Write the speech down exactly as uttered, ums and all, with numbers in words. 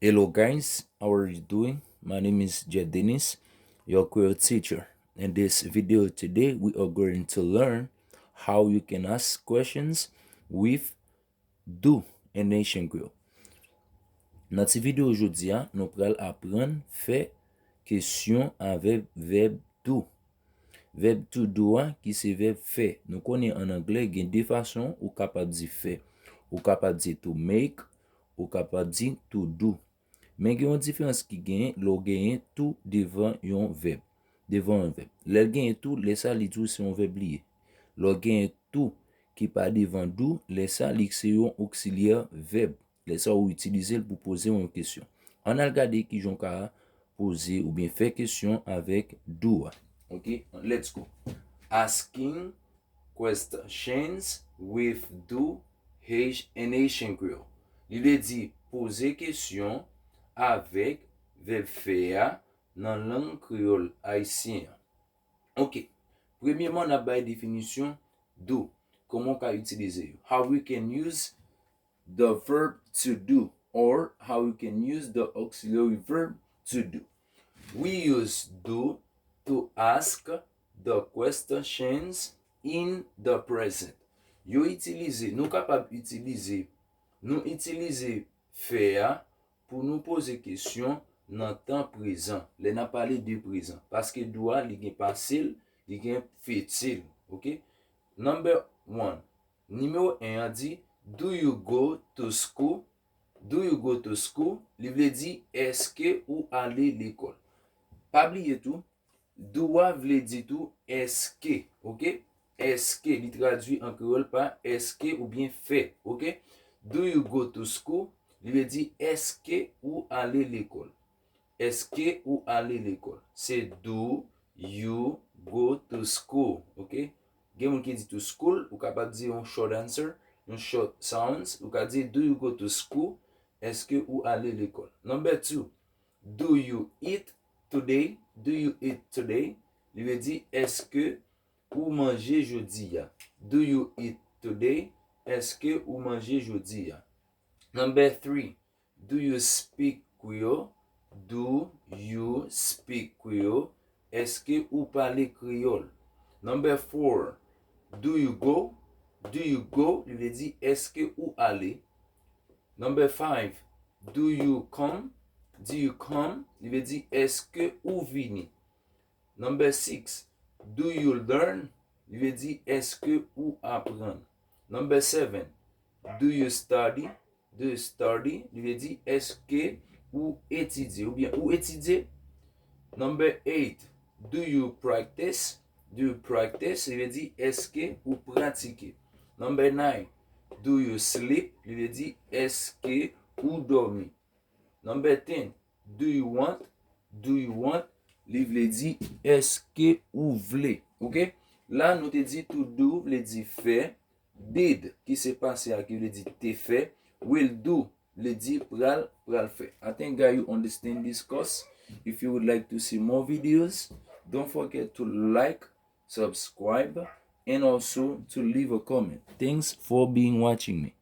Hello guys, how are you doing? My name is Jeff Dennis, your Creole teacher. In this video today, we are going to learn how you can ask questions with do in Haitian Creole. Nan ti videyo jodi a, nou pral aprann fè kesyon avèk vèb do. Vèb to do a, ki se vèb fè. Nou konnen an anglè, gen de fason ou kapab di fè. Ou kapab di to make, ou kapab di to do. Men gen yon diferans ki genyen lè w genyen to devan yon vèb. Devan yon vèb. Lè l genyen to, lè sa li di w se yon vèb li ye. Lè w genyen to ki pa devan do, lè sa li se yon oksilyè vèb. Lè sa ou itilize l pou poze yon kesyon. Ann al gade kijan w ka poze oubyen fè kesyon avèk do a. Ok, let's go. Asking questions with do Haitian, in Haitian Creole. Li vle di poze kesyon avèk vèb fè a nan lang kreyòl ayisyen an. Ok. Premyèman, n ap bay definisyon do. Kòman w ka itilize yo? How we can use the verb to do or how we can use the auxiliary verb to do. We use do to ask the questions in the present. Yo itilize, nou kapab itilize, nou itilize fè a pou nou poze kesyon nan tan prezan, lè n ap pale de prezan. Paske do a, li gen pase l, li gen fiti l. Ok? Number one. Nimewo en an di, do you go to school? Do you go to school? Li vle di, èske ou ale lekòl? Pa bliye tou, do a vle di tou èske, ok? Èske, li tradui an kreyòl pa èske oubyen fè, ok? Do you go to school? Li vle di èske ou ale lekòl? Èske ou ale lekòl? Se do you go to school, ok? Gen moun ki di to school, ou kapab di yon short answer, yon short sounds, ou ka di do you go to school? Èske ou ale lekòl? Number two, do you eat today? Do you eat today? Li vle di èske ou manje jodi a? Do you eat today? Èske ou manje jodi a? Number three, do you speak Creole? Do you speak Creole? Èske ou pale kreyòl? Number four, do you go? Do you go? Li vle di èske ou ale? Number five, do you come? Do you come? Li vle di èske ou vini? Number six, do you learn? Li vle di èske ou aprann? Number seven, do you study? Do you study? Li vle di èske ou etidye oubyen ou etidye? Number eight, do you practice? Do you practice? Li vle di èske ou pratike? Number nine, do you sleep? Li vle di èske ou dòmi? Number ten, do you want? Do you want? Li vle di èske ou vle? Ok? La nou te di to do vle di fè, did ki se pase a ki vle di te fè, will do vle di pral, pral fè. I think guys you understand this course. If you would like to see more videos, don't forget to like, subscribe, and also to leave a comment. Thanks for being watching me.